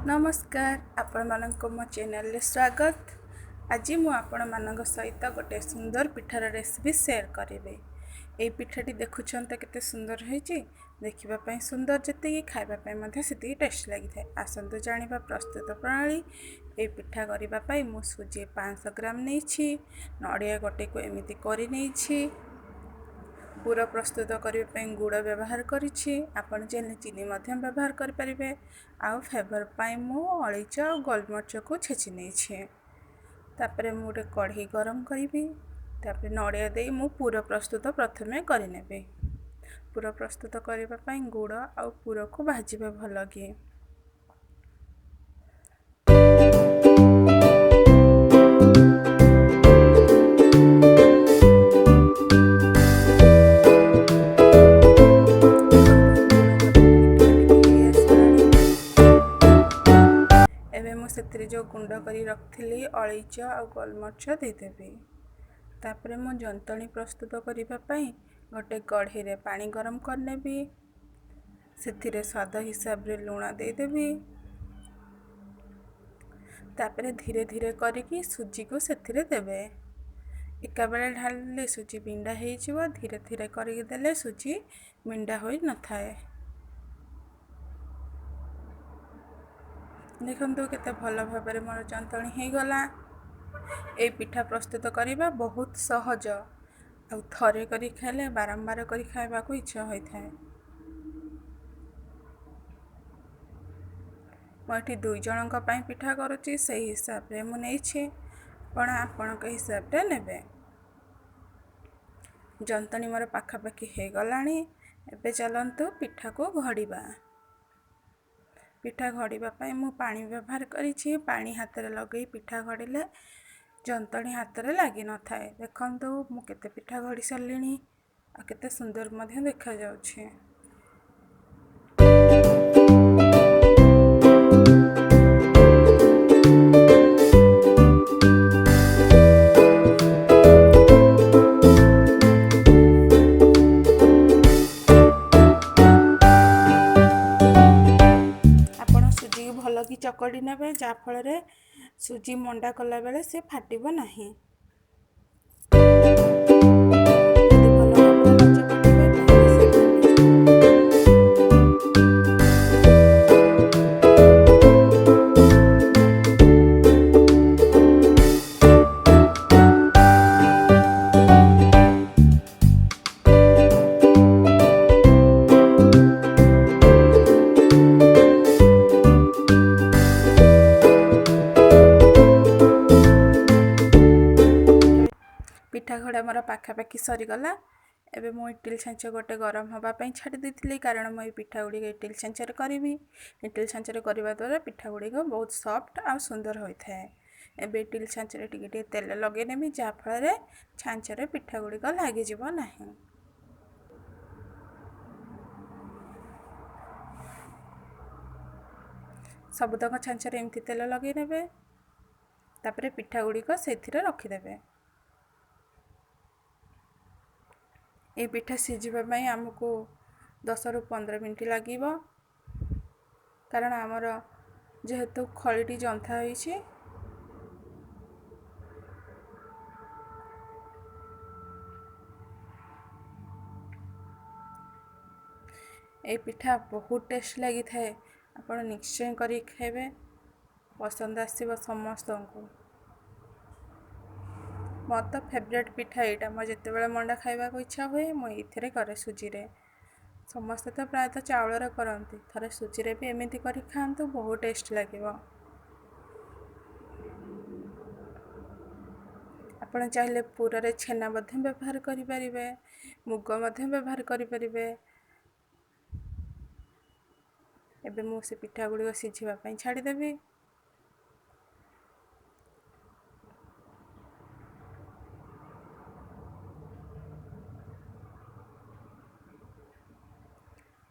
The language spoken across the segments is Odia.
ନମସ୍କାର, ଆପଣମାନଙ୍କୁ ମୋ ଚ୍ୟାନେଲରେ ସ୍ୱାଗତ। ଆଜି ମୁଁ ଆପଣମାନଙ୍କ ସହିତ ଗୋଟେ ସୁନ୍ଦର ପିଠାର ରେସିପି ସେୟାର କରିବି। ଏଇ ପିଠାଟି ଦେଖୁଛନ୍ତି ତ କେତେ ସୁନ୍ଦର ହେଇଛି। ଦେଖିବା ପାଇଁ ସୁନ୍ଦର ଯେତିକି, ଖାଇବା ପାଇଁ ମଧ୍ୟ ସେତିକି ଟେଷ୍ଟ ଲାଗିଥାଏ। ଆସନ୍ତୁ ଜାଣିବା ପ୍ରସ୍ତୁତ ପ୍ରଣାଳୀ। ଏଇ ପିଠା କରିବା ପାଇଁ ମୁଁ ସୁଜି 500 ଗ୍ରାମ ନେଇଛି, ନଡ଼ିଆ ଗୋଟେକୁ ଏମିତି କରି ନେଇଛି। ପୁର ପ୍ରସ୍ତୁତ କରିବା ପାଇଁ ଗୁଡ଼ ବ୍ୟବହାର କରିଛି, ଆପଣ ଚାହିଁଲେ ଚିନି ମଧ୍ୟ ବ୍ୟବହାର କରିପାରିବେ। ଆଉ ଫ୍ଲେଭର୍ ପାଇଁ ମୁଁ ଅଳେଇଚ ଆଉ ଗୋଲମରିଚକୁ ଛେଚି ନେଇଛି। ତାପରେ ମୁଁ ଗୋଟେ କଢ଼େଇ ଗରମ କରିବି। ତାପରେ ନଡ଼ିଆ ଦେଇ ମୁଁ ପୁର ପ୍ରସ୍ତୁତ ପ୍ରଥମେ କରିନେବି। ପୁର ପ୍ରସ୍ତୁତ କରିବା ପାଇଁ ଗୁଡ଼ ଆଉ ପୁରକୁ ଭାଜିବେ ଭଲକି। ଏବେ ମୁଁ ସେଥିରେ ଯେଉଁ ଗୁଣ୍ଡ କରି ରଖିଥିଲି ଅଳେଇଚ ଆଉ ଗୋଲମରିଚ ଦେଇଦେବି। ତାପରେ ମୁଁ ଯନ୍ତଣୀ ପ୍ରସ୍ତୁତ କରିବା ପାଇଁ ଗୋଟେ କଢ଼େଇରେ ପାଣି ଗରମ କରିନେବି। ସେଥିରେ ସ୍ୱାଦ ହିସାବରେ ଲୁଣ ଦେଇଦେବି। ତାପରେ ଧୀରେ ଧୀରେ କରିକି ସୁଜିକୁ ସେଥିରେ ଦେବେ। ଏକାବେଳେ ଢାଳିଲେ ସୁଜି ବିଣ୍ଡା ହେଇଯିବ, ଧୀରେ ଧୀରେ କରିକି ଦେଲେ ସୁଜି ବିଣ୍ଡା ହୋଇନଥାଏ। ଦେଖନ୍ତୁ କେତେ ଭଲ ଭାବରେ ମୋର ଯନ୍ତଣୀ ହେଇଗଲା। ଏଇ ପିଠା ପ୍ରସ୍ତୁତ କରିବା ବହୁତ ସହଜ, ଆଉ ଥରେ କରି ଖାଇଲେ ବାରମ୍ବାର କରି ଖାଇବାକୁ ଇଚ୍ଛା ହୋଇଥାଏ। ମୁଁ ଏଠି 2 ଜଣଙ୍କ ପାଇଁ ପିଠା କରୁଛି, ସେଇ ହିସାବରେ ମୁଁ ନେଇଛି, ଆପଣ ଆପଣଙ୍କ ହିସାବରେ ନେବେ। ଯନ୍ତଣୀ ମୋର ପାଖାପାଖି ହେଇଗଲାଣି। ଏବେ ଚାଲନ୍ତୁ ପିଠାକୁ ଘଡ଼ିବା। ପିଠା ଘଡ଼ିବା ପାଇଁ ମୁଁ ପାଣି ବ୍ୟବହାର କରିଛି। ପାଣି ହାତରେ ଲଗେଇ ପିଠା ଘଡ଼ିଲେ ଯନ୍ତଣୀ ହାତରେ ଲାଗିନଥାଏ। ଦେଖନ୍ତୁ ମୁଁ କେତେ ପିଠା ଘଡ଼ି ସାରିଲିଣି, ଆଉ କେତେ ସୁନ୍ଦର ମଧ୍ୟ ଦେଖାଯାଉଛି। ଆପଣ ସୁଜିକୁ ଭଲକି ଚକଟି ନେବେ, ଯାହାଫଳରେ ସୁଜି ମଣ୍ଡା କଲାବେଳେ ସେ ଫାଟିବ ନାହିଁ। ଯଦି ଭଲ ଭାବରେ ନ ଚକଟିବେ ତାହେଲେ ସେ ଫାଟିଯିବ। ପିଠା ଘଡ଼ା ମୋର ପାଖାପାଖି ସରିଗଲା। ଏବେ ମୁଁ ଇଟିଲି ଛାଞ୍ଚ ଗୋଟେ ଗରମ ହେବା ପାଇଁ ଛାଡ଼ି ଦେଇଥିଲି, କାରଣ ମୁଁ ଏଇ ପିଠା ଗୁଡ଼ିକ ଇଟିଲି ଛାଞ୍ଚରେ କରିବି। ଇଟିଲି ଛାଞ୍ଚରେ କରିବା ଦ୍ୱାରା ପିଠା ଗୁଡ଼ିକ ବହୁତ ସଫ୍ଟ ଆଉ ସୁନ୍ଦର ହୋଇଥାଏ। ଏବେ ଇଟିଲି ଛାଞ୍ଚରେ ଟିକେ ଟିକେ ତେଲ ଲଗେଇ ନେବି, ଯାହାଫଳରେ ଛାଞ୍ଚରେ ପିଠା ଗୁଡ଼ିକ ଲାଗିଯିବ ନାହିଁ। ସବୁତକ ଛାଞ୍ଚରେ ଏମିତି ତେଲ ଲଗେଇ ନେବେ। ତାପରେ ପିଠା ଗୁଡ଼ିକ ସେଇଥିରେ ରଖିଦେବେ। ଏଇ ପିଠା ସିଝିବା ପାଇଁ ଆମକୁ 10ରୁ 15 ମିନିଟ୍ ଲାଗିବ, କାରଣ ଆମର ଯେହେତୁ ଖଳିଟି ଜନ୍ତା ହୋଇଛି। ଏଇ ପିଠା ବହୁତ ଟେଷ୍ଟ ଲାଗିଥାଏ, ଆପଣ ନିଶ୍ଚୟ କରିକି ଖାଇବେ, ପସନ୍ଦ ଆସିବ ସମସ୍ତଙ୍କୁ। ମୋର ତ ଫେଭରେଟ୍ ପିଠା ଏଇଟା। ମୋର ଯେତେବେଳେ ମଣ୍ଡା ଖାଇବାକୁ ଇଚ୍ଛା ହୁଏ ମୁଁ ଏଇଥିରେ କରେ, ସୁଜିରେ। ସମସ୍ତେ ତ ପ୍ରାୟତଃ ଚାଉଳରେ କରନ୍ତି, ଥରେ ସୁଜିରେ ବି ଏମିତି କରି ଖାଆନ୍ତୁ, ବହୁତ ଟେଷ୍ଟ ଲାଗିବ। ଆପଣ ଚାହିଁଲେ ପୁରରେ ଛେନା ମଧ୍ୟ ବ୍ୟବହାର କରିପାରିବେ, ମୁଗ ମଧ୍ୟ ବ୍ୟବହାର କରିପାରିବେ। ଏବେ ମୁଁ ସେ ପିଠା ଗୁଡ଼ିକ ସିଝିବା ପାଇଁ ଛାଡ଼ିଦେବି।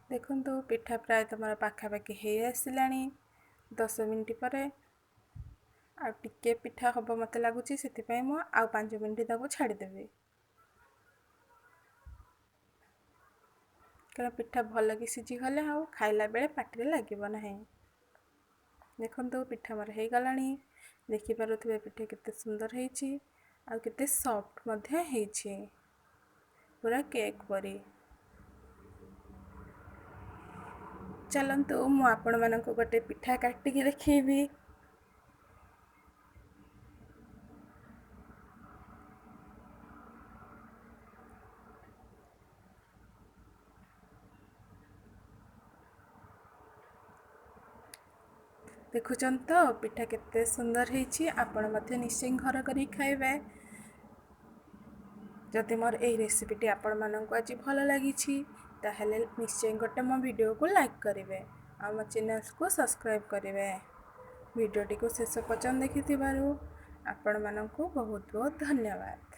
ଦେଖନ୍ତୁ ପିଠା ପ୍ରାୟ ତୁମର ପାଖାପାଖି ହେଇ ଆସିଲାଣି। 10 ମିନିଟ୍ ପରେ ଆଉ ଟିକେ ପିଠା ହେବ ମୋତେ ଲାଗୁଛି, ସେଥିପାଇଁ ମୁଁ ଆଉ 5 ମିନିଟ୍ ତାକୁ ଛାଡ଼ିଦେବି, କାରଣ ପିଠା ଭଲକି ସିଝିଗଲେ ଆଉ ଖାଇଲା ବେଳେ ପାଟିରେ ଲାଗିବ ନାହିଁ। ଦେଖନ୍ତୁ, ପିଠା ମୋର ହେଇଗଲାଣି। ଦେଖିପାରୁଥିବେ ପିଠା କେତେ ସୁନ୍ଦର ହେଇଛି ଆଉ କେତେ ସଫ୍ଟ ମଧ୍ୟ ହେଇଛି, ପୁରା କେକ୍ ପରି। ଚାଲନ୍ତୁ, ମୁଁ ଆପଣମାନଙ୍କୁ ଗୋଟେ ପିଠା କାଟିକି ଦେଖେଇବି। ଦେଖୁଛନ୍ତି ତ ପିଠା କେତେ ସୁନ୍ଦର ହେଇଛି। ଆପଣ ମଧ୍ୟ ନିଶ୍ଚୟ ଘର କରିକି ଖାଇବେ। ଯଦି ମୋର ଏହି ରେସିପିଟି ଆପଣମାନଙ୍କୁ ଆଜି ଭଲ ଲାଗିଛି, ତାହେଲେ ନିଶ୍ଚୟ ଗୋଟେ ମୋ ଭିଡ଼ିଓକୁ ଲାଇକ୍ କରିବେ ଆଉ ମୋ ଚ୍ୟାନେଲ୍କୁ ସବସ୍କ୍ରାଇବ୍ କରିବେ। ଭିଡ଼ିଓଟିକୁ ଶେଷ ପର୍ଯ୍ୟନ୍ତ ଦେଖିଥିବାରୁ ଆପଣମାନଙ୍କୁ ବହୁତ ବହୁତ ଧନ୍ୟବାଦ।